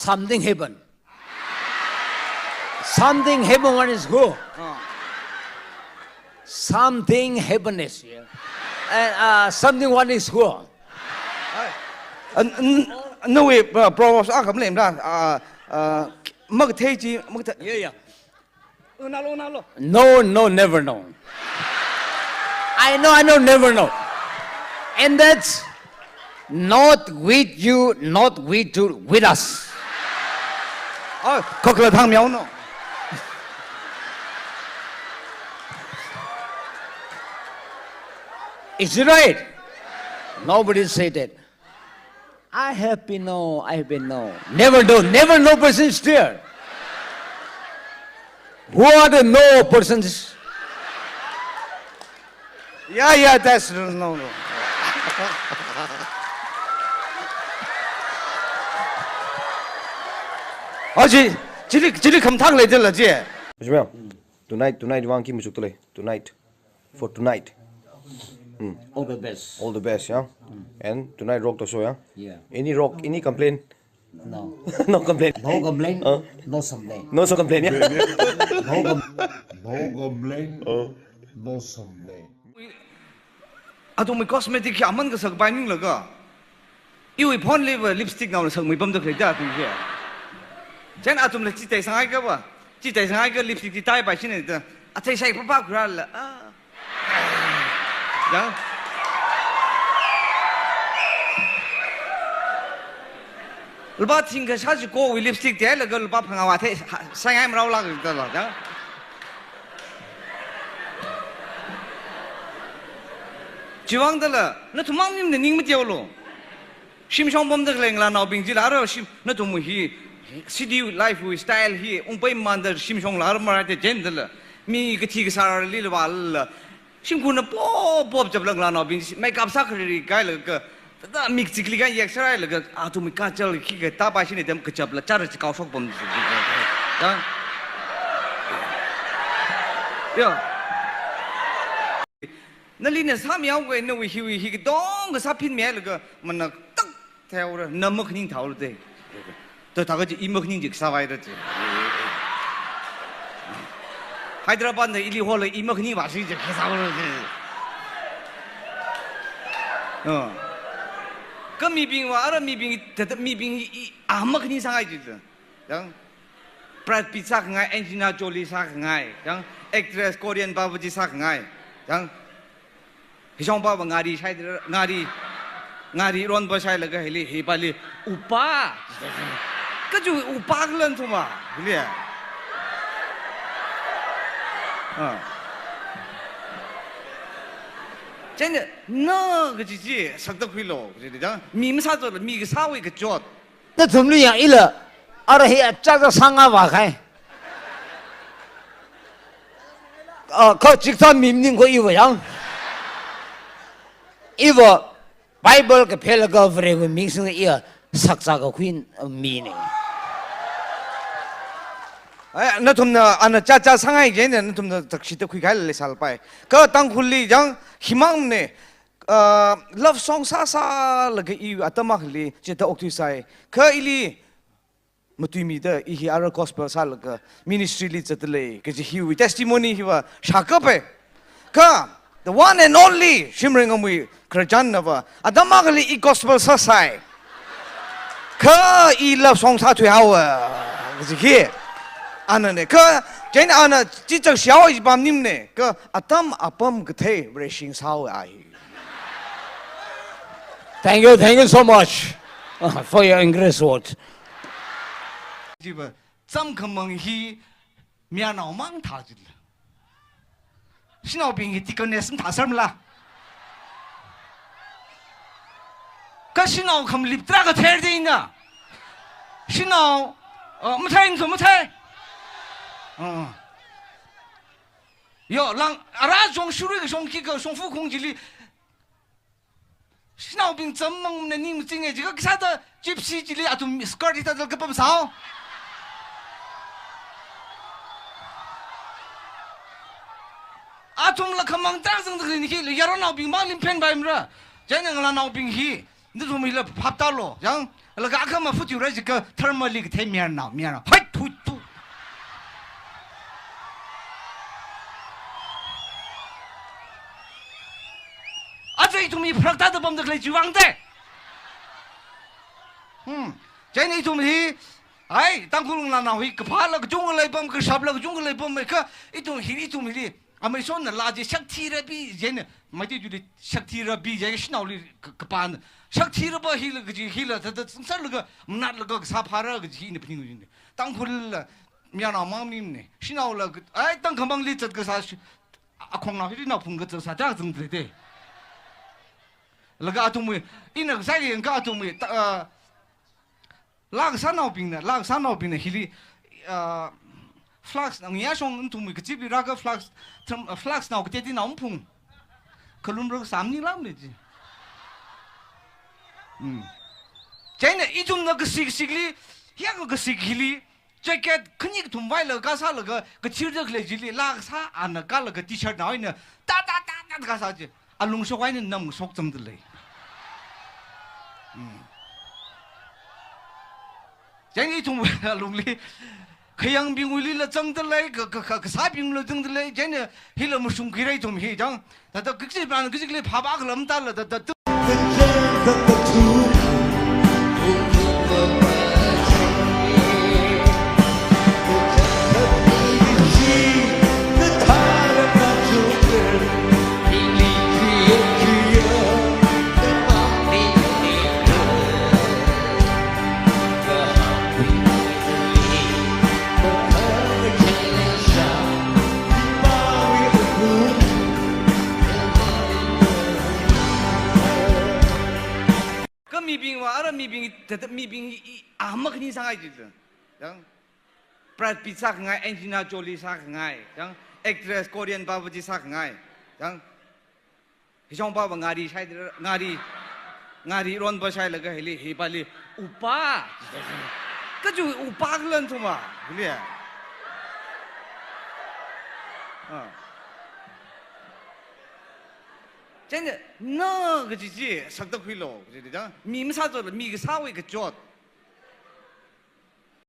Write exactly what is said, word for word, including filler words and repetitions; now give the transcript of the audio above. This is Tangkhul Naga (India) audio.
Something happen. Something happen one is who? Something happen is here. And uh, something one is who? Ai. Uh, n- n- no way, uh, Proverbs akha maleimara. Uh, uh, makathei chi, makathei. Yeah, yeah. Unalo, unalo. No, no, never no. I know, I know, never no. And that's not with you, not with you, with us. Oh, kokla thang miao no. Is it right? Nobody said that. I have been no, I have been no. Never no, never no person is there. Who are the no persons? Yeah, yeah, that's no, no, no. Oh, chi, chili, chili khamthang lei jala chi. Tonight, tonight vang khi machuk to lei. Tonight. For tonight. Mm. All the best. All the best, yeah? And tonight rock the show, yeah? Yeah. Any rock, any complaint? No. No complaint. No complaint. Uh? No complaint. No so complaint, yeah? No com- No complaint. Uh. No complaint. Athumwui cosmetic hi aman kasak pai ninglaga. Iwui phone liva lipstick naona sakmei pamda khalei da athum hi. Chieina athumla chithei sāngai kava. Chithei sāngai ka lipstick chi tai pai shine da. Athei sai papa kura la. Ah. Yang. Lupā thingkha shāshikowui lipstick theilaga lupā phangā vāthei sāngai marao lak da la. Yang. Chiwuivang dala, nathum mang nim na ning mateo lo. Shimshong pamda khalei ngalānaobing chila ara shim, nathum hi, city life wui style hi, ungpai manda shimshong la ara mara te jen dala. Mi kathi kasāli la vāla. Shimkhurna pop pop chapla ngalānaobing chi, makeup sākhariri kailaga, tada mik chikli kai yak sarai laga, athumwui kachal khi kata pa shine dem kachapla chara chikao shok pam. Da. Yo. Nali na sāmihaoga nawui hiwui hi katong kasā phinmilaga mana tak thaora, na makhaning thaora de. To thākha chi i makhaning chi kasā vaira chi. Hyderabad na ili hola i makhaning vāshi chi kasā vaira chi. Oh. Ka mibing va, ara mibing, tata mibing i, i, a makhaning sāngai chi. Yang Brad Pitt sākhangai, Angelina Jolie sākhangai, yang actress Korean pava chi sākhangai, yang hishong pava ngari shai, ngari, ngari ron pa shailaga hili, hi pali, upa. Kachu upa kalan thuma, hili. Ah. Chieina, na kaji chi, sakta khuilo, kaji chi, yang mi masā chot, mi kasāwui kachot. Nathumli yang ila, ara hi achacha sāngai vākahai. Ah, kha chikta mi maningko iva yang. Iva Bible kaphelaga Varewui ming sing iya sakcha kakhui mine. Ai, nathumna, ana chacha sāngai jine, nathumna takshi takhui kahaila leisālapai. Kha Tangkhulli yang himang ne, ah, love song sāsālaga i atam akhali chithā okthuisai. Kha ili matuimida i hi ara gospel sālaga ministry li zatdalei kaji hiwui testimony hiva shākapai. Kha, the one and only Shimrei Ngamui Khararchan nava, atam akhali i gospel sāsai. Kha i love song sāthuihaowa kaji hi. Ana ne, kha, chieina ana chichak shihaowa i pamnimne, kha atam apam kathei Vareshing sāhaowa a hi. Thank you, thank you so much, uh, for your encouraging word. Chiva, chāmkhamang hi mayarnao mang thā jila. Shanaobing hi deaconess mathā sārmala. Kha shanao khamlip tarākha ther dina. Shanao, uh, mathei nso mathei. Uh. Yo, lang, ara jong shurui kashong khikha shongfa khong chili. Shanaobing chāmmang na ning machinge, jiakha kasāda gypsy chili athum skirt hithāda kapam sāo. Athumla khamang tarākha zangda khalei hi, yaronnaobing mang limphen paimara. Chieina ngalānaobing hi, nathum hila phaptālo, yang Laga akha mafutu rai jika thermally kathei mayarnao, mayarnao. Hai, thu, thu. Aja ithum hi pharak tāda pamda khalei chiwui vang te. Hmm. Chieina ithum hi, ai, Tangkhul ngalānao hi kaphāla kachungkha leipam, kashapla kachungkha leipam, mai kha ithum hi, ithum hi, amei sonna laa chi Shakti Rabbi jina, Meitei tuili Shakti Rabbi jina, shanaoli ka-, kapāna. Shakti Rabbi hila kaji hila, thāda sāsālaga, manatlaga kasā phāra kaji hina phaning jina. Tangkhul la, mayarnao mang mimana. Shanaola ka-, ai, tangkhamangli zat kasā shi-, akhongnao hili naophung kazat sā chak zangda lei te. Laga athumwui, ina kasā yangkha athumwui, ta, ah, laa kasānaobingna, laa kasānaobingna hili, ah, flask, ngayā shong athumwui kazipli rākha flask, tham, ah, flask nao kateotinao maphung. Khalum rākha sāmni lam le ji. Hmm. Chieina ithumna kasik sikli, hiyākha kasik hili, jacket khani kathum vailaga kasālaga, kathirda khalei chili, laa kasā ana kalaga T-shirt nao eina, ta, ta, ta, ta, kasā chi. Alung shok eina nam shok zangda lei. Hmm. Chieina ithum alungli, khayangbingwuilila zangda lei, ka, ka, ka, kasābingla zangda lei, chieina hila mashung khuira ithum hi, chang. Thāda kachipna kachikli phāpā khalam tāla, thāda, thāda. Kha mibingva, ara mibing, thāda mibing i, i, ama khani sāngai ji. Chang. Brad Pitt sākhangai, Angelina Jolie sākhangai. Chang. Actress Korean pāva chi sākhangai. Chang. Hishong pāva ngari shai, ngari, ngari ronva shailaga hili, hi pāli, "Oppa." Kachu oppa khala nathumva, hili. Ah. Chieina, na kaji chi, sakda khuilu, kaji chi, chang. Mi masāzatla, mi kasāwui kachot.